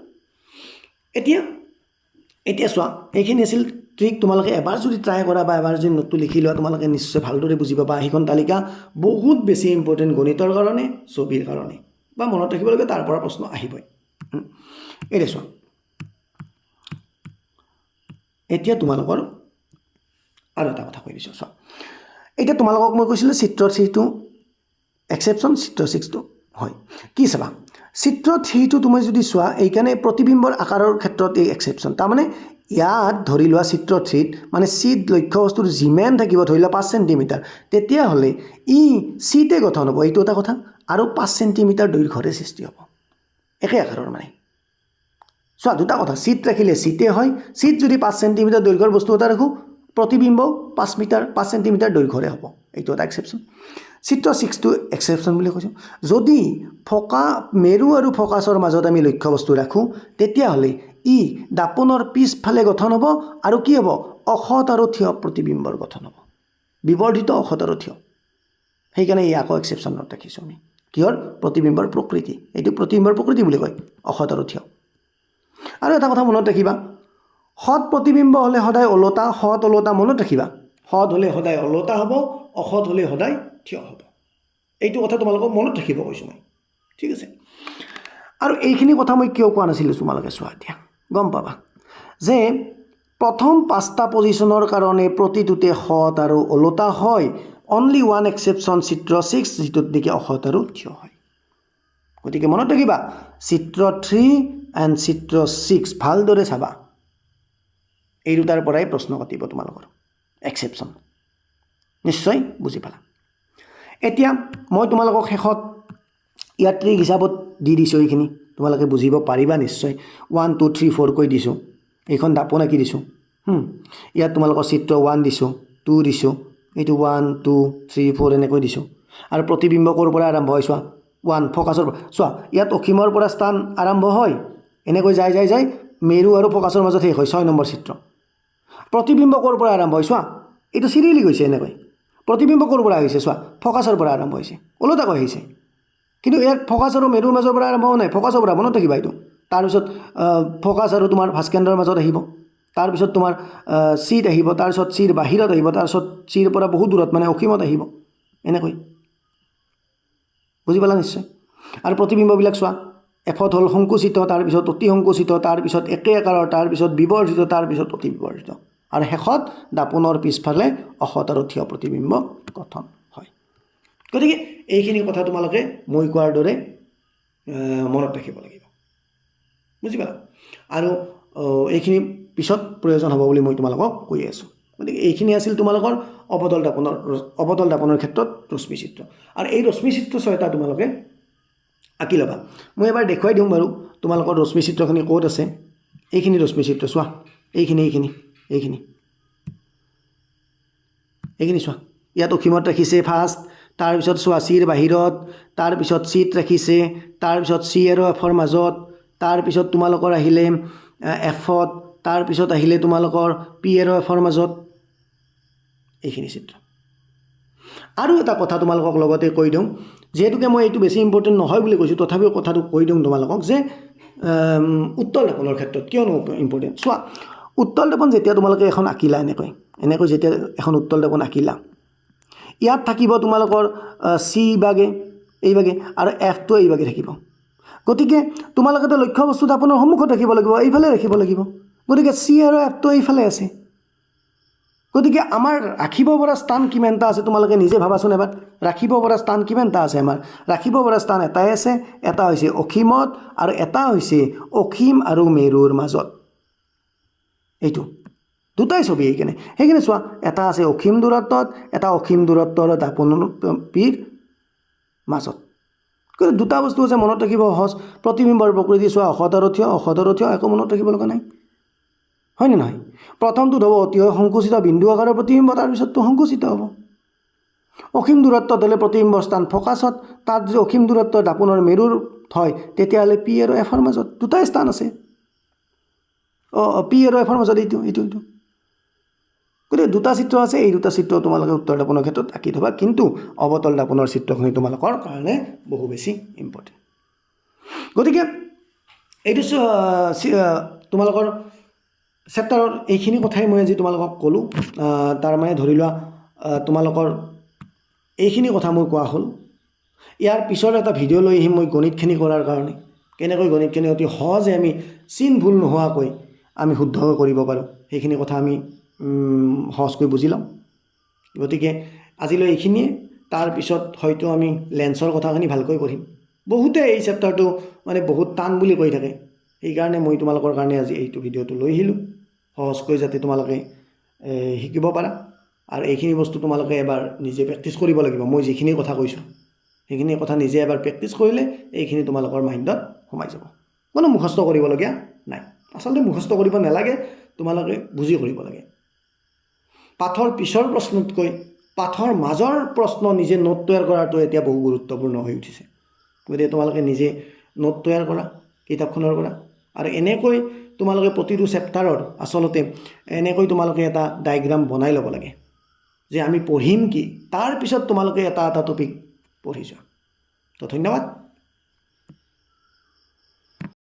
Speaker 1: এতিয়া চোৱা, এইখিনি আছিল ট্ৰিক। তোমালোকে এবাৰ যদি ট্ৰাই কৰা বা এবাৰ যদি নোটটো লিখি লোৱা, তোমালোকে নিশ্চয় ভালদৰে বুজি পাবা। সেইখন তালিকা বহুত বেছি ইম্পৰ্টেণ্ট গণিতৰ কাৰণে, ছবিৰ কাৰণে বা মনত ৰাখিবলগীয়া, তাৰ পৰা প্ৰশ্ন আহিবই। এতিয়া চোৱা, এতিয়া তোমালোকৰ আৰু এটা কথা কৈ দিছোঁ, চোৱা। এতিয়া তোমালোকক মই কৈছিলোঁ চিত্ৰ থ্ৰীটো এক্সেপশ্যন, চিত্ৰ ছিক্সটো হয়। কি চাবা, চিত্ৰ থ্ৰীটো তুমি যদি চোৱা, এইকাৰণে প্ৰতিবিম্বৰ আকাৰৰ ক্ষেত্ৰত এই এক্সেপশ্যন। তাৰমানে ইয়াত ধৰি লোৱা চিত্ৰ থ্ৰীত মানে চিত লক্ষ্য বস্তুৰ যিমান থাকিব, ধৰি লোৱা 5 চেণ্টিমিটাৰ, তেতিয়াহ'লে ই চিতে গঠন হ'ব, এইটো এটা কথা, আৰু 5 চেণ্টিমিটাৰ দৈৰ্ঘ্যৰে সৃষ্টি হ'ব, একে আকাৰৰ। মানে চোৱা, দুটা কথা, চিত ৰাখিলে চিতে হয়, চিত যদি 5 চেণ্টিমিটাৰ দৈৰ্ঘ্যৰ বস্তু এটা ৰাখোঁ, প্ৰতিবিম্ব 5 মিটাৰ, 5 চেণ্টিমিটাৰ দৈৰ্ঘ্যৰে হ'ব। এইটো এটা এক্সেপশ্যন। চিত্ৰ ছিক্সটো এক্সেপশ্যন বুলি কৈছোঁ। যদি মেৰু আৰু ফকাছৰ মাজত আমি লক্ষ্য বস্তু ৰাখোঁ, তেতিয়াহ'লে ই দাপোনৰ পিছফালে গঠন হ'ব আৰু কি হ'ব? অসৎ আৰু থিয় প্ৰতিবিম্বৰ গঠন হ'ব, বিবৰ্ধিত অসৎ আৰু থিয়। সেইকাৰণে এই আকৌ এক্সেপশ্যনত ৰাখিছোঁ আমি। কিহৰ? প্ৰতিবিম্বৰ প্ৰকৃতি। এইটো প্ৰতিবিম্বৰ প্ৰকৃতি বুলি কয়, অসৎ আৰু থিয়। আৰু এটা কথা মনত ৰাখিবা, সৎ প্ৰতিবিম্ব হ'লে সদায় ওলোটা, সৎ ওলোটা মনত ৰাখিবা। সৎ হ'লে সদায় ওলোটা হ'ব, অসৎ হ'লে সদায় থিয় হ'ব। এইটো কথা তোমালোকক মনত ৰাখিব কৈছোঁ মই, ঠিক আছে। আৰু এইখিনি কথা মই কিয় কোৱা নাছিলোঁ, তোমালোকে চোৱা, এতিয়া গম পাবা যে প্ৰথম পাঁচটা পজিশ্যনৰ কাৰণে প্ৰতিটোতে সৎ আৰু ওলোটা হয়। অনলি ওৱান এক্সেপশ্যন, চিত্ৰ ছিক্স, যিটোত নেকি অসৎ আৰু থিয় হয়। গতিকে মনত ৰাখিবা, চিত্ৰ থ্ৰী এণ্ড চিত্ৰ ছিক্স ভালদৰে চাবা, এই দুটাৰ পৰাই প্ৰশ্ন কাটিব তোমালোকৰ। এক্সেপশ্যন নিশ্চয় বুজি পালা। এতিয়া মই তোমালোকক শেষত ইয়াত ট্ৰিক হিচাপত দি দিছোঁ, এইখিনি তোমালোকে বুজিব পাৰিবা নিশ্চয়। ওৱান, টু, থ্ৰী, ফ'ৰকৈ দিছোঁ, এইখন দাপোন আঁকি দিছোঁ। ইয়াত তোমালোকৰ চিত্ৰ ওৱান দিছোঁ, টু দিছোঁ, এইটো ওৱান, টু, থ্ৰী, ফ'ৰ এনেকৈ দিছোঁ। আৰু প্ৰতিবিম্ব ক'ৰ পৰা আৰম্ভ হয় চোৱা, ওৱান ফকাছৰ পৰা। চোৱা, ইয়াত অসীমৰ পৰা স্থান আৰম্ভ হয়, এনেকৈ যাই যাই যাই মেৰু আৰু ফকাছৰ মাজত শেষ হয়, 6 নম্বৰ চিত্ৰ। প্ৰতিবিম্ব ক'ৰ পৰা আৰম্ভ হয় চোৱা, এইটো চিৰিয়েলি গৈছে এনেকৈ। প্ৰতিবিম্ব ক'ৰ পৰা আহিছে চোৱা, ফকাছৰ পৰা আৰম্ভ হৈছে, ওলোটাকৈ আহিছে। কিন্তু ইয়াত ফকাছ আৰু মেৰুৰ মাজৰ পৰা আৰম্ভ হোৱা নাই, ফকাছৰ পৰা, মনত ৰাখিবা এইটো। তাৰপিছত ফকাছ আৰু তোমাৰ ভাস্কেন্দ্ৰৰ মাজত আহিব, তাৰপিছত তোমাৰ চিত আহিব, তাৰপিছত চিৰ বাহিৰত আহিব, তাৰপিছত চিৰ পৰা বহুত দূৰত মানে অসীমত আহিব, এনেকৈ। বুজি পালা নিশ্চয়। আৰু প্ৰতিবিম্ববিলাক চোৱা, এফত হ'ল সংকুচিত, তাৰপিছত অতি সংকুচিত, তাৰপিছত একে আকাৰৰ, তাৰপিছত বিবৰ্ধিত, তাৰপিছত অতি বিবৰ্ধিত, আৰু শেষত দাপোনৰ পিছফালে অসৎ আৰু থিয় প্ৰতিবিম্ব গঠন হয়। গতিকে এইখিনি কথা তোমালোকে মই কোৱাৰ দৰে মনত ৰাখিব লাগিব, বুজি পালা? আৰু এইখিনি পিছত প্ৰয়োজন হ'ব বুলি মই তোমালোকক কৈ আছোঁ। গতিকে এইখিনি আছিল তোমালোকৰ অৱতল দাপোনৰ ক্ষেত্ৰত ৰশ্মি চিত্ৰ। আৰু এই ৰশ্মি চিত্ৰ ছয়টা তোমালোকে আঁকি ল'বা। মই এবাৰ দেখুৱাই দিওঁ বাৰু তোমালোকৰ ৰশ্মি চিত্ৰখিনি ক'ত আছে। এইখিনি ৰশ্মি চিত্ৰ চোৱা, এইখিনি, এইখিনি, এইখিনি, এইখিনি চোৱা। ইয়াত অসীমত ৰাখিছে ফাৰ্ষ্ট, তাৰপিছত চোৱা চিৰ বাহিৰত, তাৰপিছত চিত ৰাখিছে, তাৰপিছত চি আৰু এফৰ মাজত, তাৰপিছত তোমালোকৰ আহিলে এফত, তাৰপিছত আহিলে তোমালোকৰ পি আৰু এফৰ মাজত এইখিনি চিত্ৰ। আৰু এটা কথা তোমালোকক লগতে কৈ দিওঁ, যিহেতুকে মই এইটো বেছি ইম্পৰ্টেণ্ট নহয় বুলি কৈছোঁ, তথাপিও কথাটো কৈ দিওঁ তোমালোকক যে উত্তল দৰ্পণৰ ক্ষেত্ৰত কিয়নো ইম্পৰ্টেণ্ট। চোৱা, উত্তল দৰ্পণ যেতিয়া তোমালোকে এখন আঁকিলা, এনেকৈ এনেকৈ যেতিয়া এখন উত্তল দৰ্পণ আঁকিলা, ইয়াত থাকিব তোমালোকৰ চি ভাগে এই ভাগে আৰু এফটো এই ভাগে থাকিব। গতিকে তোমালোকেতো লক্ষ্য বস্তু দাপোনৰ সন্মুখত ৰাখিব লাগিব, এইফালে ৰাখিব লাগিব। গতিকে চি আৰু এফটো এইফালে আছে। গতিকে আমাৰ ৰাখিব পৰা স্থান কিমানটা আছে, তোমালোকে নিজে ভাবাচোন এবাৰ। ৰাখিব পৰা স্থান কিমানটা আছে? আমাৰ ৰাখিব পৰা স্থান এটাই আছে, এটা হৈছে অসীমত আৰু এটা হৈছে অসীম আৰু মেৰুৰ মাজত। এইটো দুটাই ছবি সেইকাৰণে। সেইকাৰণে চোৱা, এটা আছে অসীম দূৰত্বত, এটা অসীম দূৰত্বৰ দাপোনৰ পিৰ মাজত। গতিকে দুটা বস্তু আছে মনত ৰাখিব সহজ। প্ৰতিবিম্বৰ প্ৰকৃতি চোৱা, অসৎ আৰু থিয়, অসৎ আৰু থিয়, একো মনত ৰাখিব লগা নাই, হয়নে নহয়? প্ৰথমটোত হ'ব অতিশয় সংকুচিত বিন্দু আকাৰৰ প্ৰতিবিম্ব, তাৰপিছতটো সংকুচিত হ'ব। অসীম দূৰত্বত হ'লে প্ৰতিবিম্বৰ স্থান ফ'কাছত, তাত যদি অসীম দূৰত্ব দাপোনৰ মেৰুৰ হয়, তেতিয়াহ'লে পি আৰু এফৰ মাজত দুটাই স্থান আছে। অঁ, পি আৰু এফৰ মাজত এইটো এইটো এইটো। গতিকে দুটা চিত্ৰ আছে, এই দুটা চিত্ৰ তোমালোকে উত্তল দাপোনৰ ক্ষেত্ৰত আঁকি থ'বা। কিন্তু অৱতল দাপোনৰ চিত্ৰখিনি তোমালোকৰ কাৰণে বহু বেছি ইম্পৰ্টেণ্ট। গতিকে এইটো তোমালোকৰ চেপ্টাৰৰ এইখিনি কথাই মই আজি তোমালোকক ক'লোঁ। তাৰমানে ধৰি লোৱা, তোমালোকৰ এইখিনি কথা মোৰ কোৱা হ'ল। ইয়াৰ পিছৰ এটা ভিডিঅ' লৈ আহিম মই গণিতখিনি কৰাৰ কাৰণে, কেনেকৈ গণিতখিনি অতি সহজে আমি চিন ভুল নোহোৱাকৈ আমি শুদ্ধকৈ কৰিব পাৰোঁ, সেইখিনি কথা আমি সহজকৈ বুজি ল'ম। গতিকে আজিলৈ এইখিনিয়ে। তাৰপিছত হয়তো আমি লেন্সৰ কথাখিনি ভালকৈ পঢ়িম। বহুতে এই চেপ্টাৰটো মানে বহুত টান বুলি কৈ থাকে, সেইকাৰণে মই তোমালোকৰ কাৰণে আজি এইটো ভিডিঅ'টো লৈ আহিলোঁ, সহজকৈ যাতে তোমালোকে শিকিব পাৰা। আৰু এইখিনি বস্তু তোমালোকে এবাৰ নিজে প্ৰেক্টিচ কৰিব লাগিব। মই যিখিনি কথা কৈছোঁ, সেইখিনি কথা নিজে এবাৰ প্ৰেক্টিচ কৰিলে এইখিনি তোমালোকৰ মাইণ্ডত সোমাই যাব। কোনো মুখস্থ কৰিবলগীয়া নাই। আচলতে মুখস্থ কৰিব নালাগে, তোমালোকে বুজি কৰিব লাগে। পাঠৰ পিছৰ প্ৰশ্নতকৈ পাঠৰ মাজৰ প্ৰশ্ন নিজে নোট তৈয়াৰ কৰাটো এতিয়া বহু গুৰুত্বপূৰ্ণ হৈ উঠিছে। গতিকে তোমালোকে নিজে নোট তৈয়াৰ কৰা কিতাপখনৰ পৰা আৰু এনেকৈ তোমালোকে প্ৰতিটো চেপ্টাৰৰ আচলতে এনেকৈ তোমালোকে এটা ডায়েগ্ৰাম বনাই ল'ব লাগে যে আমি পঢ়িম কি। তাৰপিছত তোমালোকে এটা এটা টপিক পঢ়ি যোৱা। তো ধন্যবাদ।